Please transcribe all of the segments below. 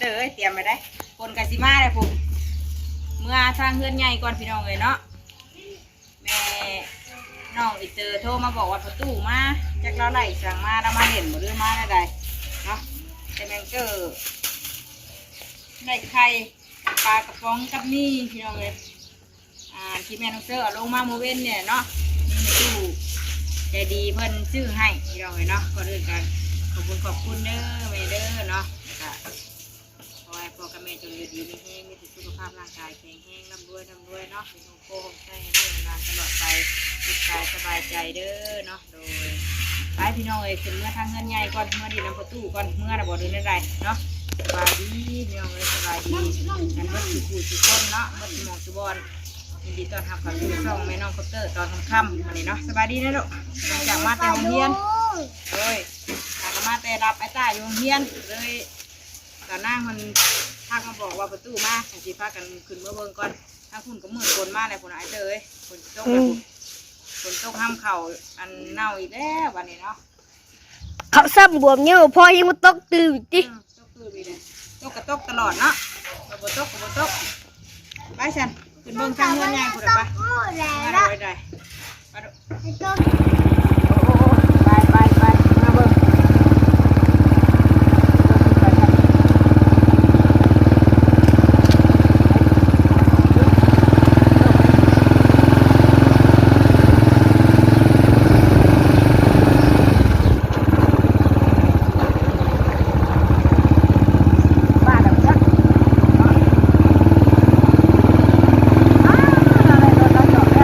ເອີຍ ຕຽມໄວ້ໄດ໋ ຝົນກໍຊິມາແລ້ວພຸ້ນ. ເມືອທາງເຮືອນໃຫຍ່ກ່ອນພີ່ນ້ອງເອີຍເນາະ. ແມ່ນ້ອງອີເຕີໂທມາບອກວ່າປະຕູມາ ຈັກລາວໄລ່ສັ່ງມາ ລາວມາຫຼິ້ນບໍ່ ຫຼືມາແນວໃດເນາະ. ແຕ່ແມ່ນ້ອງເຕີໄດ້ໄຂ່ ປາກະປ໋ອງກັບໝີ່ພີ່ນ້ອງເອີຍ. ອ່າ ທີ່ແມ່ນ້ອງເຕີເອົາລົງມາມື້ເວັນນີ້ເນາະ ມີແມ່ຕູ້ໃຈດີເພິ່ນຊື້ໃຫ້ພີ່ນ້ອງເອີຍເນາະ. ກ່ອນອື່ນກໍຂອບຄຸນຂອບຄຸນເດີແມ່ເດີເນາະ. ແລ້ວກໍ ຂໍໃຫ້ພໍ່ກັບແມ່ຈົ່ງຢູ່ດີມີແຮງ ມີແຕ່ສຸຂະພາບຮ່າງກາຍແຂງແຮງ ລ່ຳລວຍ ລ່ຳລວຍເນາະ ເປັນໂຮມໂພໂຮມໄຊໃຫ້ລູກໃຫ້ຫຼານຕະຫຼອດໄປ ສຸກກາຍສະບາຍໃຈເດີເນາະ. ໂດຍ ໄປພີ່ນ້ອງເອີຍ ຂຶ້ນເມືອທາງເຮືອນໃຫຍ່ກ່ອນ ເມືອດິນນຳປະຕູກ່ອນ ເມືອລະບໍ່ ຫຼືແນວໃດເນາະ. ສະບາຍດີພີ່ນ້ອງເອີຍ ສະບາຍດີກັນເບິດສູ່ຜູ້ສູ່ຄົນເນາະ ເບິດໝ່ອງສູ່ບ່ອນ. ຍິນດີຕ້ອນຮັບເຂົ້າສູ່ຊ່ອງແມ່ນ້ອງຄອບເຕີຕອນຄ່ຳໆມື້ນີ້ເນາະ. ສະບາຍດີນະລູກ ຫຼັງຈາກມາແຕ່ໂຮງຮຽນ ໂດຍ ຫາກໍມາແຕ່ຮັບອ້າຍຕ້າຢູ່ໂຮງຮຽນ ເລີຍ ສາວນາງເພິ່ນທັກມາບອກວ່າປະຕູມາ ໃຫ້ຊິພາກັນຂຶ້ນເມືອເບິ່ງກ່ອນ. ທາງພຸ້ນກໍມືດຝົນມາແລ້ວພຸ້ນ ອ້າຍເຕີເອີຍ ຝົນຊິຕົກແລ້ວພຸ້ນ ຝົນຕົກຫ້ຳເຂົ້າ ອັນເນົ່າອີກແລ້ວບັດນີ້ເນາະ. ເຂົາຊ້ຳບວມເຍອະ ພໍຍັງມາຕົກຕື່ມອີກຕິ. ອືມ ຕົກຕື່ມອີກແລ້ວ ຕົກກໍຕົກຕະຫຼອດເນາະ ບໍ່ຕົກກໍບໍ່ຕົກ. ໄປຊັ້ນ ຂຶ້ນເບິ່ງທາງເຮືອນໃຫຍ່ພຸ້ນລະໄປ ມາໄດ້ ໄປ ໄປ ໄປ ໄປ ມາເບິ່ງ.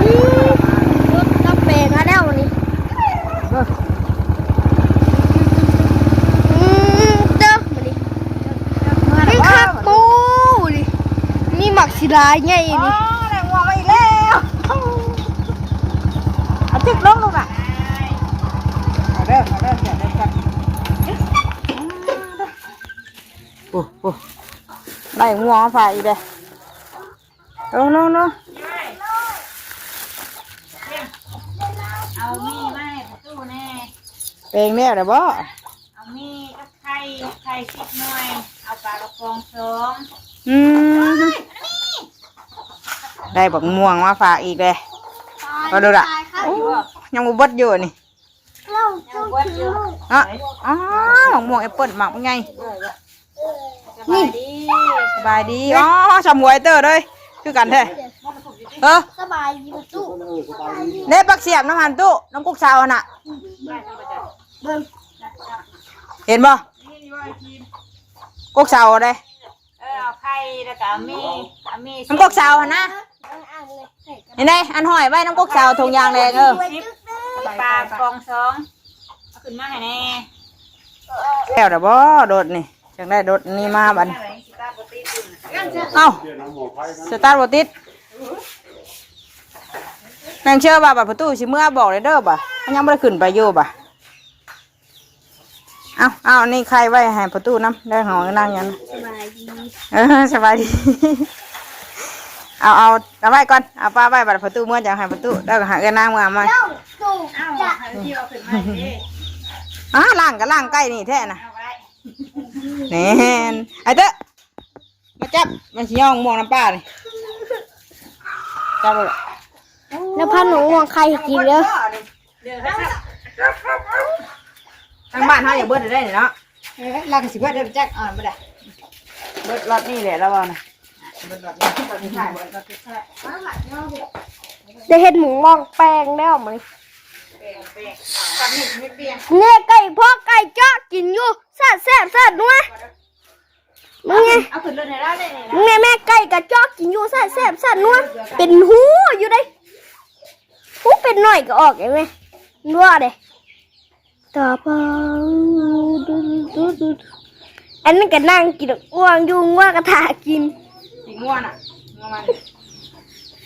ອືມ ລົດເຮົາແປງມາແລ້ວນີ້ ອືມ ເດີ ນີ້ຄັກໂປນີ້ ມີໝາກສີລາຍໃຫຍ່ນີ້. ອໍ ໄດ້ງວງມາອີກແລ້ວ ເອົາຈຶກລົງລູກອະ ເອົາເດີ ເອົາເດີ ເອົາເດີ. ໂອ້ ໂອ້ ໄດ້ງວງມາຝາກອີກເດ້. ໂນ ໂນ ໂນ ເອົາໝີ່ມາໃຫ້ປະຕູແດ່. ແປງແລ້ວລະບໍ່? ເອົາໝີ່ກັບໄຂ່ ໄຂ່ສິບໜ່ວຍ ເອົາປາກະປ໋ອງສອງ. ອືມ ໄດ້ບັກມ່ວງມາຝາກອີກເດ້. ຕາຍ ກໍດູລະ ຕາຍ ໂອ້ ຍັງບໍ່ເບິດຢູ່ນີ້. ເນາະ ອໍ ໝາກມ່ວງແອັບເປິ້ນ ໝາກບັກໃຫຍ່. ສະບາຍດີ ສະບາຍດີ. ອໍ ຊຳຫວຍເຕີເລີຍ ຄືກັນແທ້. ເອີ ສະບາຍດີປະຕູ ເດ້ ປັກສຽບນຳຫັ້ນຕູ້ ນຳກົກເສົາຫັ້ນນະ ເບິ່ງ ເຫັນບໍ່ ກົກເສົາເດ້. ເອີ ເອົາໄຂ່ ແລ້ວກໍເອົາໝີ່ ເອົາໝີ່ ນຳກົກເສົາຫັ້ນນະ ເຫັນໄດ໋ ອັນຫ້ອຍໄວ້ນຳກົກເສົາ ຖົງຢາງແດງ. ເອີ ປາກະປ໋ອງສອງ ເອົາຂຶ້ນມາໃຫ້ແດ່. ແລ້ວລະບໍ່ລົດນີ້ ຈັ່ງໄດ້ລົດນີ້ມາບັດ. ເອົ້າ ສະຕາດບໍ່ຕິດ. ແມ່ງເຊື່ອວ່າບັດປະຕູຊິເມືອບອກເດີບາດ ມັນຍັງບໍ່ໄດ້ຂຶ້ນໄປຢູ່ບາດ. ເອົາ ເອົາ ອັນນີ້ໄຂ່ໄວ້ໃຫ້ປະຕູນຳເດີ ເຮົານັ່ງຫຍັງ. ສະບາຍດີ ເອີ ສະບາຍດີ. ເອົາ ເອົາ ເອົາໄວ້ກ່ອນ ເອົາປະໄວ້ ບັດປະຕູເມືອຈັ່ງໃຫ້ປະຕູ ແລ້ວກໍຫາເອື້ອຍນາງເມືອເອົາໃໝ່. ເອົາ ໃຫ້ທີ່ເອົາຂຶ້ນມາເດ້ ອ້າ ລ້າງກໍລ້າງໃກ້ນີ້ແທ້ນະ ເອົາໄວ້ ແມ່ນ ໄອ້ເຕີ ມາຈັບ ມັນຊິຍ່ອງມ່ວງນຳປ້ານີ້ ຈັບໂລດ. ແລ້ວພັນໝາກມ່ວງໄຂ່ໃຫ້ກິນເດີ ທາງບ້ານເຮົາຢາກເບິດໄດ້ເນາະ. ເອີ ລາວກໍຊິເບິດເດີ ຈັກອ່ອນບໍ່ໄດ້ ເບິດລັອດນີ້ແຫຼະ ລາວເວົ້ານະ ເບິດລັອດນີ້ ລັອດສຸດທ້າຍ ໄດ້ເຮັດໝາກມ່ວງແປງແລ້ວມື້ນີ້. ເນື້ອໄກ່ ພໍ່ໄກ່ເຈາະກິນຢູ່ ແຊບໆ ແຊບນົວ. ມຶງແນ່ ເອົາຂຶ້ນລົດໃຫ້ລາວແດ່ນີ້ນະ ມຶງແນ່ ແມ່ໄກ່ກະຈອກກິນຢູ່ ແຊບໆ ແຊບນົວ ເປັນຫູຢູ່ເດ້ ຫູເປັນໜ້ອຍກໍອອກເອງແມ່ ນົວເດ້. ຕໍ່ໄປ ອັນນັ້ນກໍນັ່ງກິນໝາກມ່ວງຢູ່ ງົວກໍຖ້າກິນ ຊິງົວນະ ງົວມັນ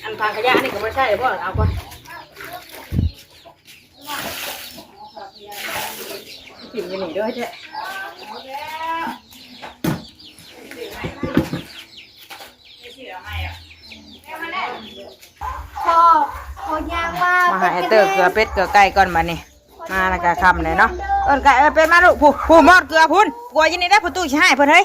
ອັນຖັງຂະຫຍະນີ້ກໍບໍ່ໄດ້ໃຊ້ບໍ່ ເອົາກ່ອນ. ກິນຢູ່ນີ້ເດີແທ້ ພໍ ພໍຍ່າງມາ ມາຫາໄອ້ເຕີເກືອເປັດເກືອໄກ່ກ່ອນບາດນີ້ ມາແລ້ວກໍຄ່ຳແລ້ວເນາະ. ເອີ້ນໄກ່ ເອີ້ນເປັດມາລູກ ຜູ້ ຜູ້ມອດເກືອພຸ້ນ ກົວຢູ່ນີ້ເດ້ ປະຕູຊິໃຫ້ເພິ່ນເຮີ້ຍ.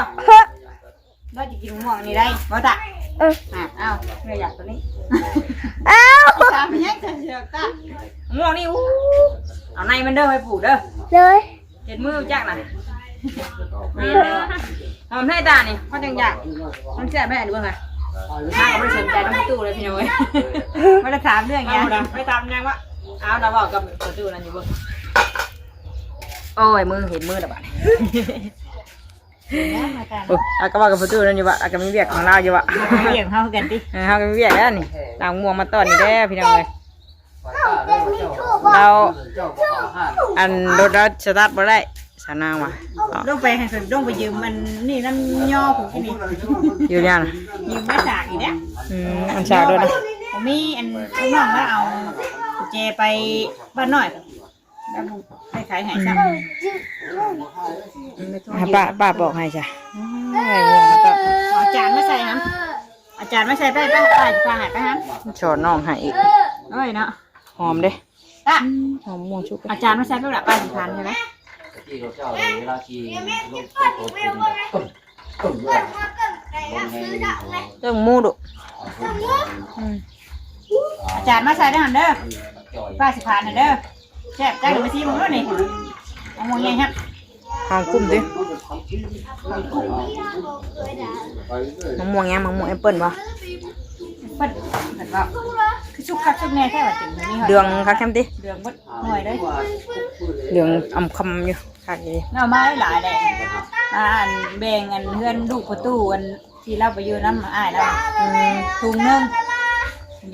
ບໍ່? ເອີ ລາວຈະກິນໝ່ວງນີ້ໄດ້ບໍ່ຕະ? ເອີ ອ່ະ ເອົາ ແມ່ຢາກໂຕນີ້ ເອົາ ຕາມຍັງເສືອກຕາ ໝ່ວງນີ້ ອູ້ ເອົາໃນມັນເດີ ໄປປູກເດີ ເລີຍ ເຮັດມືຈັກນະ ແມ່ນແລ້ວ ຫອມແທ້ຕານີ້ ເຂົາຈັ່ງຢາກ ມັນແຊບແທ້ ເບິ່ງຫາ ຫາກໍບໍ່ໄດ້ສົນໃຈນຳປະຕູເລີຍພີ່ນ້ອງເອີຍ ບໍ່ໄດ້ຖາມເລື່ອງຫຍັງ ບໍ່ໄດ້ຖາມຫຍັງວະ ເອົາລະເວົ້າກັບປະຕູນັ້ນຢູ່ເບິ່ງ ໂອ້ຍ ມື ເຫັນມືລະບາດນີ້. ໂອ້ ອາກະເວົ້າກັບປະຕູນັ້ນຢູ່ວ່າ ອາກະມີວຽກຂອງລາວຢູ່ວ່າ ວຽກເຮົາຄືກັນຕິ ເອີ ເຮົາກໍມີວຽກແລ້ວນີ້ ລາກມ່ວງມາຕ້ອນນີ້ແລ້ວພີ່ນ້ອງເອີຍ ລາວ ອັນ ລົດລາວສະຕາດບໍ່ໄດ້ ສາວນາງວ່າ ລົງໄປໃຫ້ເພິ່ນ ລົງໄປຢືມອັນນີ້ນຳຍໍຜູ້ກິນນີ້ ຢູ່ແລ້ວນະ ຢືມມາສາກອີກແລ້ວ ອືມ ອັນສາກໂດນນະ ບໍ່ມີ ອັນ ລູກນ້ອງລາວເອົາກຸນແຈໄປບ້ານນ້ອຍ ແລ້ວໄປຂາຍໃຫ້ຊະ ໃຫ້ປ້າ ປ້າບອກໃຫ້ຊະ ເອົາຈານມາໃສ່ຫັ້ນ ເອົາຈານມາໃສ່ໄປ ໄປ ໄປ ໄປ ໄປຫັ້ນ ສອນນ້ອງໃຫ້ອີກ ເອີຍເນາະ ຫອມເດ້ ຕາ ຫອມມ່ວງສຸກ ເອົາຈານມາໃສ່ໄປລະ ປ້າຊິທານໃຊ່ໄໝ? ເຄື່ອງໝູດຸ ອືມ ເອົາຈານມາໃສ່ເດີຫັ້ນເດີ ປ້າຊິພານໃຫ້ເດີ ແຊບຈັງ ມາຊີມເບິ່ງດູນີ້ ມະມ່ວງໃຫຍ່ແຮງ ຫອມກຸ້ມຕິ ມະມ່ວງຫຍັງ ມະມ່ວງແອັບເປິ້ນບໍ່? ເພິ່ນ ເພິ່ນວ່າຄືສຸກຄັກສຸກແນ່ແທ້ວ່າ ເຫຼືອງຄັກແທ້ຕິ ເຫຼືອງເບິດໜ່ວຍເລີຍ ເຫຼືອງອຳຄຳຢູ່ ຄັກດີ ເອົາມາຫຼາຍໆເດ້ ມາອັນແບ່ງອັນເຮືອນລູກປະຕູອັນ ທີ່ລາວໄປຢູ່ນຳອ້າຍລາວ ອືມ ຖົງໜຶ່ງ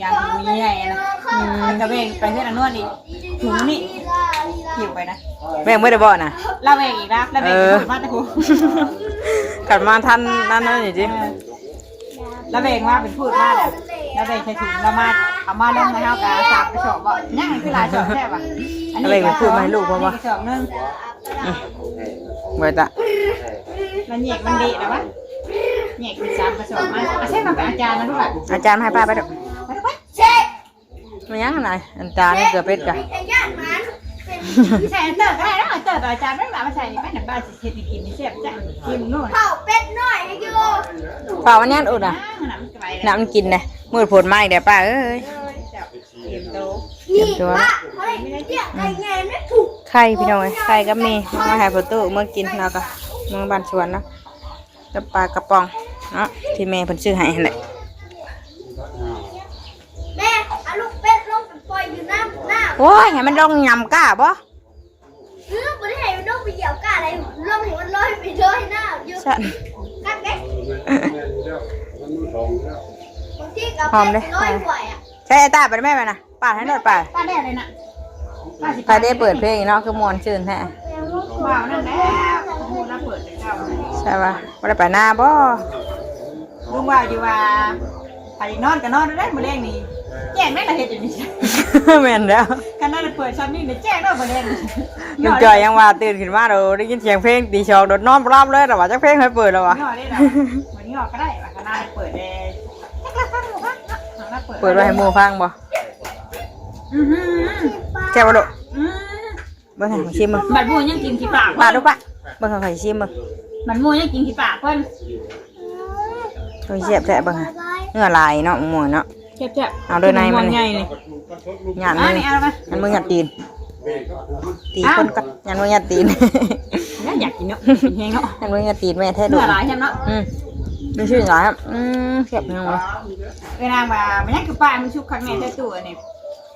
ຢາງຖົງໃຫຍ່ໆນະ ອືມ ແລ້ວກໍແບ່ງໄປເຮືອນອານວນອີກ ຖົງນີ້ ຫິ້ວໄປນະ ແບ່ງເບິດແລ້ວບໍ່ນະ? ລາວແບ່ງອີກລະ ລາວແບ່ງ ເອີ ໄປພຸ້ນມາແຕ່ພຸ້ນ ຄັນມາທັນນັ້ນນີ້ຕິ ເອີ ລາວແບ່ງມາເປັນພູດມາແລ້ວ ລາວແບ່ງໃສ່ຖົງ ລາວມາ ເອົາມາລົງໃຫ້ເຮົາກະສາມກະສອບບໍ່ ຍັງຄືຫຼາຍສອບແທ້ຫວາ ອັນນີ້ ລາວແບ່ງເປັນພູດມາໃຫ້ລູກເພິ່ນບໍ່ ອັນນີ້ກະສອບໜຶ່ງ ອືມ ເບິດລະ ລະແຍກມັນເດະລະວະ ແຍກເປັນສາມກະສອບມາ ອາ ໃຊ້ມາເປັນອາຈານນະລູກຫຼານ ເອົາຈານມາໃຫ້ປ້າໄປເດີ ແມ່ນຫຍັງຫັ້ນນະ? ອັນຈານເກືອເປັດກະ ໃສ່ອັນເຕີກະໄດ້ເນາະ ອັນເຕີກະເອົາຈານໄວ້ມາໃສ່ນີ້ ໄປນຳປ້າຊິເຮັດໃຫ້ກິນນີ້ແຊບຈັງ ຊີມໂລດ ເຂົ້າເປັດນ້ອຍໃຫ້ກິໂລ ເຝົ້າອັນນັ້ນໂອດນະ ນ້ຳມັນກິນເດ້ ມື້ຝົນມາອີກແລ້ວປ້າເອີຍ ຕຽມໂຕ ຕຽມຕົວ ໄຂ່ພີ່ນ້ອງເອີຍ ໄຂ່ກັບໝີ່ ເອົາມາໃຫ້ພໍ່ຕູ້ເມືອກິນ ແລ້ວກະເມືອບ້ານສວນເນາະ ກັບປາກະປ໋ອງເນາະ ທີ່ແມ່ເພິ່ນຊື້ໃຫ້ຫັ້ນແຫຼະ ແມ່ ເອົາລູກເປັດລົງໄປປ່ອຍຢູ່ນ້ຳ ນ້ຳ ໂອ້ຍ ໃຫ້ມັນລົງຫຍ້ຳກ້າບໍ່? ເອີ ບໍ່ໄດ້ໃຫ້ມັນລົງໄປຫຍ້ຳກ້າໃດ ລົງໃຫ້ມັນລອຍໄປລອຍນ້ຳຢູ່ ຊັ້ນ ຄັກເດ້ ບາງທີກໍເອົາເປັດໄປລອຍຫ້ວຍອະ ໃສ່ຕາໄປແມ່ ໄປນະ ປາດໃຫ້ໂລດ ປາດ ປາດແດ່ເລີຍນະ ໃຜໄດ້ເປີດເພງເນາະ ຄືມ່ວນຊື່ນແທ້ ວ່ານັ້ນແຫຼະ ໝູ່ລາວເປີດແຕ່ເຊົ້າ ໃຊ່ວ່າ ບໍ່ໄດ້ໄປນາບໍ່? ລຸງວ່າຢູ່ວ່າ ໃຜຢາກນອນກໍນອນໄດ້ ມື້ແລງນີ້ ແຈ້ງແມ່ນລະເຮັດຢູ່ນີ້ ແມ່ນແລ້ວ ຄັນລາວເປີດຊ່ຳນີ້ນີ້ແຈ້ງແລ້ວມື້ແລງນີ້ ລຸງຈ່ອຍຍັງວ່າຕື່ນຂຶ້ນມາໂດ ໄດ້ຍິນສຽງເພງຕີສອງໂດດນອນບໍ່ຫຼັບເລີຍ ລະວ່າຈັກເພງໃຜເປີດລະວ່າ ຍໍເດ້ລະ ມື້ນີ້ກໍໄດ້ວ່າ ຄັນລາວເປີດແດ່ ຈັກລະຟັງບໍ່ຟັງເນາະ ເປີດໄວ້ໃຫ້ໝູ່ຟັງບໍ່? ອື ແຊບບໍ່ລູກ? ອື ເບິ່ງໃຫ້ຂ້ອຍຊີມເບິ່ງ ບັດໝູ່ຍັງກິນຂີ້ປາກ ບາດລູກປະ ເບິ່ງໃຫ້ຂ້ອຍຊີມເບິ່ງ ບັດໝູ່ຍັງກິນຂີ້ປາກເພິ່ນ ໂອ້ຍ ແຊບແທ້ເບິ່ງຫາ ເນື້ອຫຼາຍເນາະ ໝວກເນາະ ແຊບໆ ເອົາເດີໃນມັນນີ້ ໝວກໃຫຍ່ນີ້ ຍາດ ອັນນີ້ເອົາໄປ ຍາດມືຍາດຕີນ ຕີຄົນກໍຍາດມືຍາດຕີນ ແລ້ວຢາກກິນເນາະ ກິນແຮງເນາະ ຍາດມືຍາດຕີນແມ່ແທ້ ເນື້ອຫຼາຍແຮງເນາະ ອື ມີຊື່ຫຼາຍ ອື ແຊບແຮງວ່າ ເອີ ນາງວ່າ ມັນຍັງຄືປາ ມັນສຸກຄັກແນ່ແທ້ຕູ້ອັນນີ້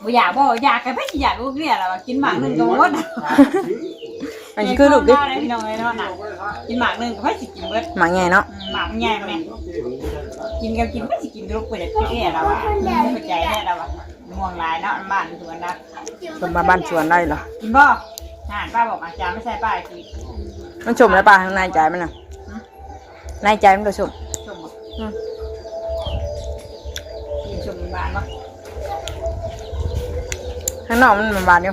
ບໍ່ຢາກບໍ່ ຢາກ ໃຜຊິຢາກລູກເວຍລະວ່າ ກິນໝາກໜຶ່ງກໍໝົດ ມັນຄືລູກເດ້ ພີ່ນ້ອງເອີຍເນາະ ກິນໝາກໜຶ່ງກໍໃຜຊິກິນເບິດ ໝາກໃຫຍ່ເນາະ ອື ໝາກມັນໃຫຍ່ແມ່ ກິນກໍກິນ ໃຜຊິກິນລູກເວຍລະວ່າ ເຂົ້າໃຈແທ້ລະວ່າ ມ່ວງຫຼາຍເນາະ ບ້ານສວນນະ ເພິ່ນມາບ້ານສວນໄດ້ລະ ກິນບໍ່? ຫັ້ນ ປ້າບອກອາຈານໄປໃສ່ປ້າກິນ ມັນສົ້ມແລ້ວປ້າ ທາງໃນໃຈມັນນະ ໃນໃຈມັນກໍສົ້ມ ສົ້ມບໍ່? ອື ກິນສົ້ມຫວານບໍ່? ຂ້າງນອກມັນຫວານຢູ່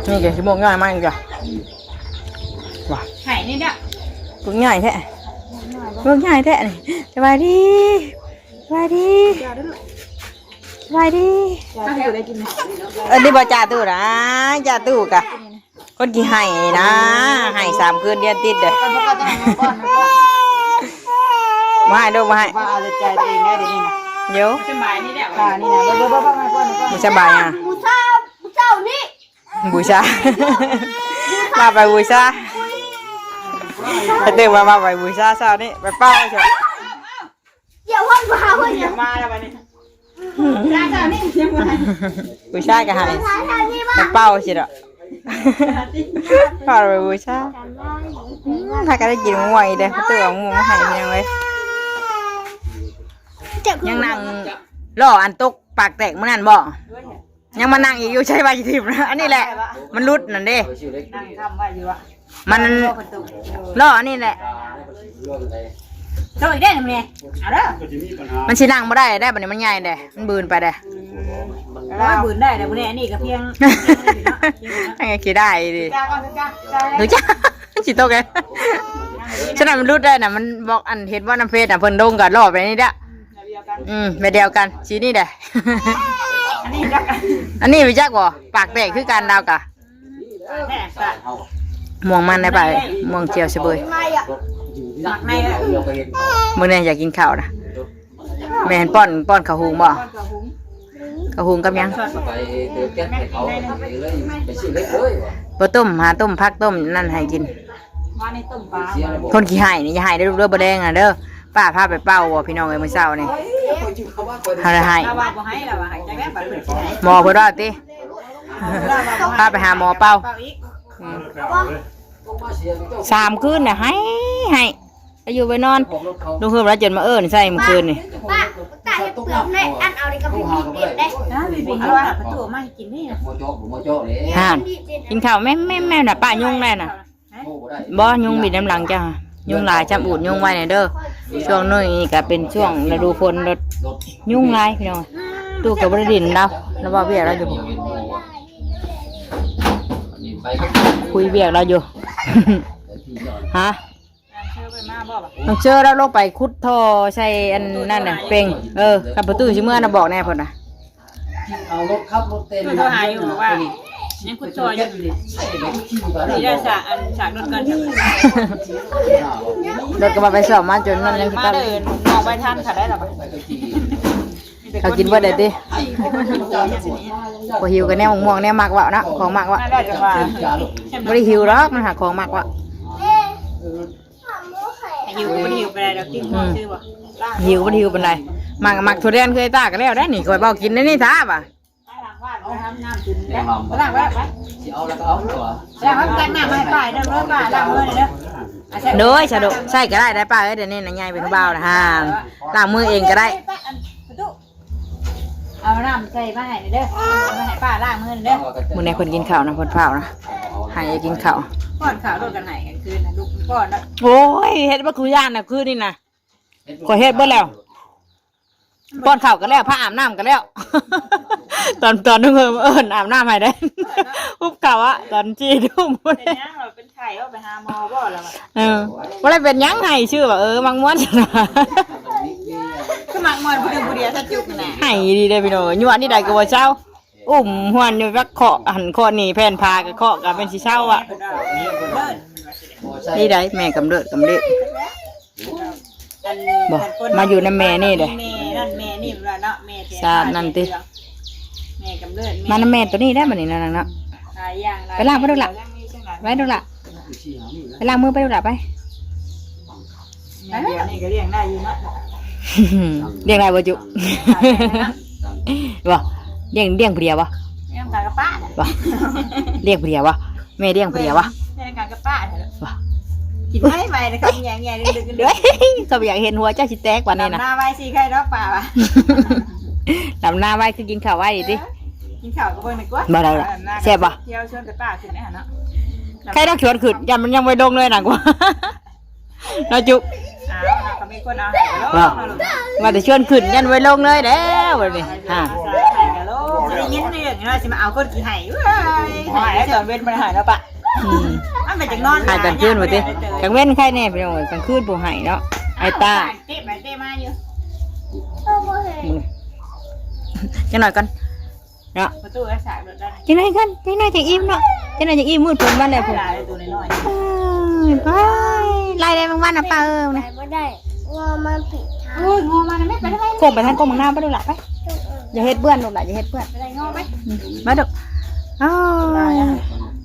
ນີ້ກໍຊິໝວກງ່າຍມາອີກລະ ວ່າ ໃຫ້ນີ້ເດີ້ ໝວກງ່າຍແທ້ ໝວກງ່າຍແທ້ນີ້ ສະບາຍດີ ສະບາຍດີ ສະບາຍດີ ເອົາໃຫ້ໄດ້ກິນ ອັນນີ້ບໍ່ຈ່າຕູ້ນະ ຈ່າຕູ້ກະ ຄົນຂີ້ໄຫ້ນະ ໄຫ້ສາມຄືນລຽນຕິດເດີ້ ບໍ່ໃຫ້ລູກ ບໍ່ໃຫ້ ວ່າເອົາແຕ່ໃຈຕົວເອງໄດ້ເດນີ້ນະ ໂຢ ສະບາຍນີ້ແຫຼະ ວ່ານີ້ນະ ບໍ່ ບໍ່ ບໍ່ ບໍ່ ບໍ່ ບໍ່ສະບາຍຫຍັງ ບູຊາ ບູຊານີ້ ບູຊາ ວ່າໄປບູຊາ ໄປຕື່ມວ່າ ວ່າໄປບູຊາເຊົ້ານີ້ ໄປເປົ່າເຈົ້າ ດຽວເພິ່ນມາ ເພິ່ນມາແລ້ວບັດນີ້ ຜູ້ຊາຍກໍໃຫ້ ໄປເປົ່າຊິດອກ ພາໄປບູຊາ ອືມ ພາກັນໄດ້ກິນໝວກອີກເດ້ ເຂົາເຈົ້າເອົາໝວກມາໃຫ້ພີ່ນ້ອງເອີຍ ຍັງນັ່ງລໍອັນຕົກປາກແຕກມື້ນັ້ນບໍ່? ຍັງມານັ່ງອີກຢູ່ ໃຊ້ວ່າຊິຖິ້ມ ອັນນີ້ແຫຼະ ມັນຫຼຸດນັ້ນເດ້ ນັ່ງຄ້ຳໄວ້ຢູ່ອະ ມັນລໍອັນນີ້ແຫຼະ ໂຕອີກເດ້ນີ້ ເອົາເດີ ມັນຊິນັ່ງບໍ່ໄດ້ແລ້ວ ບັດນີ້ມັນໃຫຍ່ແລ້ວ ມັນບືນໄປແລ້ວ ໂອ້ຍ ບືນໄດ້ແລ້ວ ມື້ນີ້ອັນນີ້ກໍພຽງ ອັນນີ້ເນາະ ອັນນີ້ຂີ້ໄດ້ດີ ຈ້າກ່ອນ ຈ້າ ຈ້າ ດູຈ້າ ຊິຕົກເລີຍ ສະນັ້ນມັນຫຼຸດໄດ້ນະ ມັນບອກ ອັນເຫັນບໍ່ນຳເຟສນະ ເພິ່ນລົງກໍລໍໄປນີ້ເດ້ ອືມ ແບບດຽວກັນ ສີນີ້ແຫຼະ ອັນນີ້ຈັກ ອັນນີ້ຮູ້ຈັກບໍ່ ປາກແຕກຄືກັນລາວກະ ມ່ວງມັນໄດ້ປະ ມ່ວງຈຽວສະເບີຍ ໝາກໃນ ມື້ນີ້ຢາກກິນເຂົ້ານະ ແມ່ນປ້ອນ ປ້ອນເຂົ້າຫຸງບໍ່ ເຂົ້າຫຸງກັບຫຍັງ ບໍ່ຕົ້ມ ຫາຕົ້ມຜັກຕົ້ມນັ້ນໃຫ້ກິນ ຄົນຂີ້ໄຫ້ນີ້ຢ່າໄຫ້ເດີລູກເດີ ບໍ່ແດງນະເດີ ປ້າພາໄປເປົ່າບໍ່ ພີ່ນ້ອງເອີຍ ມື້ເຊົ້ານີ້ ເຮົາໄດ້ໃຫ້ ລາວວ່າບໍ່ໃຫ້ ລາວວ່າໃຫ້ ຈັກແລ້ວບັດເພິ່ນຊິໃຫ້ ໝໍເພິ່ນວ່າຕິ ພາໄປຫາໝໍເປົ່າ ເປົ່າອີກ ອືມ ສາມຄືນນະ ໄຫ້ ໄຫ້ ໄປຢູ່ໄປນອນ ລຸງເຮີມລາວຈົນມາເອີ້ນໃສ່ມື້ຄືນນີ້ ປ້າ ຕາເຮັດເປືອກໃນອັນເອົານີ້ກໍບໍ່ມີເປັນເດ້ ອ້າວ ມີເປັນຢູ່ວ່າປະຕູມາໃຫ້ກິນນີ້ນະ ຫານ ກິນເຂົ້າແມ່ນໆໆນະ ປ້າຍຸງໄດ້ນະ ບໍ່ ຍຸງບິນນຳຫຼັງເຈົ້າ ຍຸງຫຼາຍ ຈຳອູດຍຸງໄວ້ແດ່ເດີ ຊ່ວງນີ້ກໍເປັນຊ່ວງລະດູຝົນ ຍຸງຫຼາຍພີ່ນ້ອງ ຕູ້ກໍບໍ່ໄດ້ດິນລາວ ລາວເວົ້າວຽກລາວຢູ່ ຄຸຍວຽກລາວຢູ່ ຮະ ນ້ອງເຊີລາວລົງໄປຂຸດທໍ່ໃສ່ອັນນັ້ນນະ ເປັງ ເອີ ຄັນປະຕູຊິເມືອນະ ບອກແດ່ເພິ່ນນະ ເອົາລົດຂັບລົດເຕັນ ໂທຫາຢູ່ ບອກວ່າຍັງຂຸດທໍ່ຢູ່ ນີ້ໄດ້ສາກ ອັນສາກລົດກ່ອນ ລົດກໍວ່າໄປສ້ອມມາຈົນນັ້ນຍັງຄືເກົ່າ ມາເດີນອອກໄປທັນ ຖ້າໄດ້ລະບາດ ເຂົາກິນເບິດໄດ້ຕິ ບໍ່ຫິວກໍແນວມ່ວງ ແນວມັກເວົ້າເນາະ ຂອງມັກເວົ້າ ບໍ່ໄດ້ຫິວດອກ ມັນຫາຂອງມັກເວົ້າ. ຫິວກໍບໍ່ໄດ້ຫິວປານໃດດອກ ກິນ ອືມ ຊື່ບໍ່ ຫິວກໍບໍ່ໄດ້ຫິວປານໃດ ມັກ ມັກຖົ່ວແດງຄືໄອ້ຕາກໍແລ້ວໄດ໋ນີ້ ຂ້ອຍເວົ້າກິນໄດ້ນີ້ຖ້າວ່າ ລ້າງໄວ້ ຊິເອົາແລ້ວກໍເອົາຕົວະ ລ້າງ ຕັກນ້ຳໃຫ້ປ້າເດີ ປ້າລ້າງມືເດີ ໂດຍ ສະດວກໃຊ້ກໍໄດ້ໄດ໋ປ້າເອີຍ ດຽວນີ້ນະໃຫຍ່ເປັນຜູ້ບ່າວນະ ຫາ ລ້າງມືເອງກໍໄດ້. ເອົານ້ຳໃສ່ມາໃຫ້ເດີ ເອົາມາໃຫ້ປ້າລ້າງມືເດີ. ມື້ນີ້ເພິ່ນກິນເຂົ້ານະ ເພິ່ນພ້າວນະ ໃຫ້ກິນເຂົ້າ ປ້ອນເຂົ້າໂລດ ກັນໃຫ້ກັນຄືນນະ ລູກປ້ອນນະ. ໂອ້ຍ ເຮັດບໍ່ຄືຢ້ານນະ ຄືນນີ້ນະ ຂ້ອຍເຮັດເບິດແລ້ວ ປ້ອນເຂົ້າກໍແລ້ວ ພາອາບນ້ຳກໍແລ້ວ ຕອນ ຕອນໜຶ່ງເອີ້ນອາບນ້ຳໃຫ້ໄດ໋ ອຸບເຂົ້າອະ ຕອນສີ່ທຸ່ມ ເປັນຫຍັງລະ ໄຂ້ ເອົາໄປຫາໝໍບໍ່ລະວະ ເອີ ບໍ່ໄດ້ເປັນຫຍັງ ໃຫ້ຊື່ວ່າ ເອີ ມັກມ່ວນ ຄືມັກມ່ວນຜູ້ໜຶ່ງຜູ້ດຽວ ສະຈຸກນະ ໃຫ້ດີເດ້ພີ່ນ້ອງ ຍົວະນີ້ໃດກໍບໍ່ເຊົາ ອຸ້ມຮວນຢູ່ ຈັກເຄາະຫັ້ນເຄາະນີ້ ແຜ່ນຜ້າກໍເຄາະ ກໍເປັນຊິເຊົາອະ ນີ້ໃດ ແມ່ກຳເລີດ ກຳເລີດ. ອັນ ບໍ່ ອັນຄົນ ມາຢູ່ນຳແມ່ນີ້ເດ້ ແມ່ນັ້ນແມ່ນີ້ວ່າເນາະ ແມ່ແຕ່ຊາດນັ້ນຕິ ແມ່ກຳເນີດ ມານຳແມ່ໂຕນີ້ໄດ້ບັດນີ້ນະ ນາງເນາະ ຫຼາຍຢ່າງຫຼາຍ ໄປລ້າງໄປດູລະ ໄປດູລະ ໄປລ້າງມືໄປດູລະ ໄປ ແມ່ດຽວນີ້ກໍລ້ຽງໄດ້ຢູ່ເນາະ ລ້ຽງໄດ້ບໍ່ຈຸ ບໍ່ ລ້ຽງ ລ້ຽງຜູ້ດຽວບໍ່ ລ້ຽງກັບປ້າ ບໍ່ ລ້ຽງຜູ້ດຽວບໍ່ ແມ່ລ້ຽງຜູ້ດຽວວະ ແມ່ນກັນກັບປ້າເດີ ວະ ກິນໄວໄວເດີ ຄຳໃຫຍ່ໆ ດຶກໆ ເອີຍ ເຂົາຢາກເຫັນຫົວເຈົ້າຊິແຕກປານນີ້ນະ ດຳນາໄວຊິໄຄເນາະປ້າວະ ດຳນາໄວຄືກິນເຂົ້າໄວນີ້ຕິ ກິນເຂົ້າກໍເບິ່ງດີກວ່າ ບໍ່ໄດ້ລະ ແຊບບໍ່ ທ່ຽວຊວນແຕ່ປ້າຂຶ້ນແດ່ເນາະ ໃຄເນາະ ຊວນຂຶ້ນ ຢ້ານມັນຍັງບໍ່ລົງເລີຍນະກວ່າ ເນາະຈຸ ອ້າວ ເຮົາກໍມີຄົນເອົາໃຫ້ກໍລົງ ວ່າແຕ່ຊວນຂຶ້ນ ຢ້ານໄວ້ລົງເລີຍແລ້ວບັດນີ້ ຮະ ໄດ້ຍິນເລື່ອງວ່າຊິມາເອົາຄົນຂີ້ໄຫ້ ເອີຍ ໃຫ້ຕອນເວັນບໍ່ໄດ້ໃຫ້ແລ້ວປະ ອືມ ມັນເປັນຈັກນອນ ໃຫ້ຕອນຄືນບໍ່ຕິ ກາງເວັນໃຄແດ່ພີ່ນ້ອງ ກາງຄືນບໍ່ໃຫ້ເນາະ ໄອ້ຕາ ເຕະໄປເຕະມາຢູ່ ອືມ ຈັກໜ້ອຍກ່ອນ ເນາະ ປະຕູສາກໂດດໄດ້ ຈັກໜ້ອຍກ່ອນ ຈັກໜ້ອຍຈັ່ງອີ່ມເນາະ ຈັກໜ້ອຍຈັ່ງອີ່ມ ມືດເພິ່ນວັນແລ້ວພຸ້ນ ຫຼາຍໆ ໂຕນ້ອຍໆ ເອີຍ ໄປ ໄລ່ໄດ້ແມງວັນນະ ປາເອີຍ ໄປບໍ່ໄດ້ ງົວມັນຜິດທາງ ໂອ້ຍ ງົວມານະແມ່ ໄປທາງໃດ ກົງໄປທາງກົງໝາກນາວ ໄປດູກຫຼາ ໄປ ຢ່າເຮັດເປື້ອນລູກຫຼາ ຢ່າເຮັດເປື້ອນ ໄປໄດ້ງົວໄປ ອືມ ມາດູກ ອ້າຍ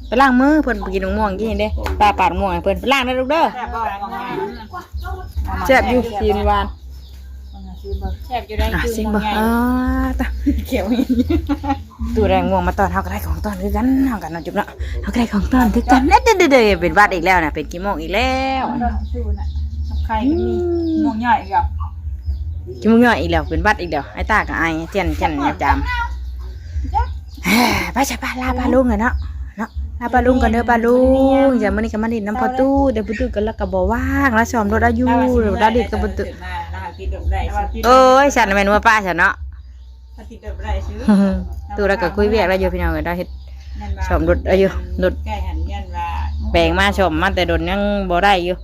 ໄປລ້າງມື ເພິ່ນໄປກິນໝາກມ່ວງກີ້ນີ້ເດ້ ປ້າປາດໝາກມ່ວງໃຫ້ເພິ່ນ ໄປລ້າງເດີລູກເດີ ແຊບບໍ່ລະ ແຊບຢູ່ ຊີ້ນຫວານ ຊິມເບິ່ງ ແຊບຢູ່ໃດ໋ ອ່ະ ຄື ຊິມເບິ່ງ ມ່ວງໃຫຍ່ ເອີ ຕາ ຂຽວອີ່ ຕູ້ໄດ້ໝາກມ່ວງມາຕ້ອນ ເຮົາກໍໄດ້ຂອງຕ້ອນຄືກັນ ເຮົາກັນເນາະ ຈຸບເນາະ ເຮົາກໍໄດ້ຂອງຕ້ອນຄືກັນ ເດີໆ ເປັນຫວັດອີກແລ້ວນະ ເປັນຂີ້ມູກອີກແລ້ວ ຕ້ອນສູ່ນະ ກັບໄຂ່ກໍມີ ອືມ ໝາກຍ້ອຍອີກແລ້ວ ຂີ້ມູກຍ້ອຍອີກແລ້ວ ເປັນຫວັດອີກແລ້ວ ໄອ້ຕາກໍໄອ ຈຽນ ຈຽນ ຈາມ ໄປຊະ ໄປ ລາປ້າລຸງກັນເນາະ ເນາະ ລາປ້າລຸງກ່ອນເດີປ້າລຸງ ຈ້າ ມື້ນີ້ກໍມາຫຼິ້ນນຳພໍ່ຕູ້ ແຕ່ພໍ່ຕູ້ກໍລາວກໍບໍ່ວ່າງ ລາວຊ້ອມລົດລາວຢູ່ ລາວຫຼິ້ນກັບພໍ່ຕູ້ ໂອ້ຍ ຊັ້ນແມ່ນວ່າປ້າຊັ້ນເນາະ ຕູ້ລາວກໍຄຸຍວຽກລາວຢູ່ພີ່ນ້ອງເອີຍ ລາວເຮັດຊ້ອມລົດລາວຢູ່ ລົດແປງມາຊ້ອມມາແຕ່ດົນຍັງບໍ່ໄດ້ຢູ່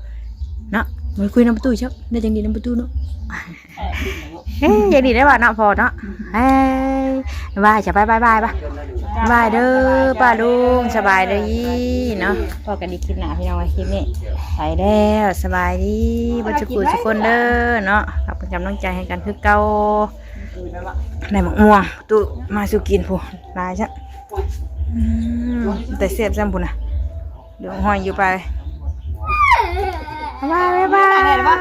ເນາະ ມາຄຸຍນຳພໍ່ຕູ້ຊະ ໄດ້ຈັ່ງດີນຳພໍ່ຕູ້ເນາະ. ເອີ ຢ່າງນີ້ໄດ້ວ່າເນາະພໍ່ເນາະ ເອີ ບາຍ ສະບາຍ ບາຍ ບາຍ ບາຍ ບາຍເດີປ້າລຸງ ສະບາຍດີເນາະ ພໍ້ກັນອີກຄລິບໜ້າພີ່ນ້ອງ ຄລິບນີ້ໄປແລ້ວ ສະບາຍດີເບິດສູ່ຜູ້ສູ່ຄົນເດີເນາະ ເປັນກຳລັງໃຈໃຫ້ກັນຄືເກົ່າ ໄດ້ໝາກມ່ວງຕູ້ມາສູ່ກິນພຸ້ນ ຫຼາຍຊະ ອືມ ແຕ່ແຊບຊ້ຳພຸ້ນນະ ດວງຫອຍຢູ່ໄປ ບາຍ ບາຍ ບາຍ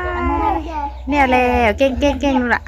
ແລ້ວ ແລ້ວ ເກັ່ງ ເກັ່ງ ເກັ່ງ ລູກຫຼາ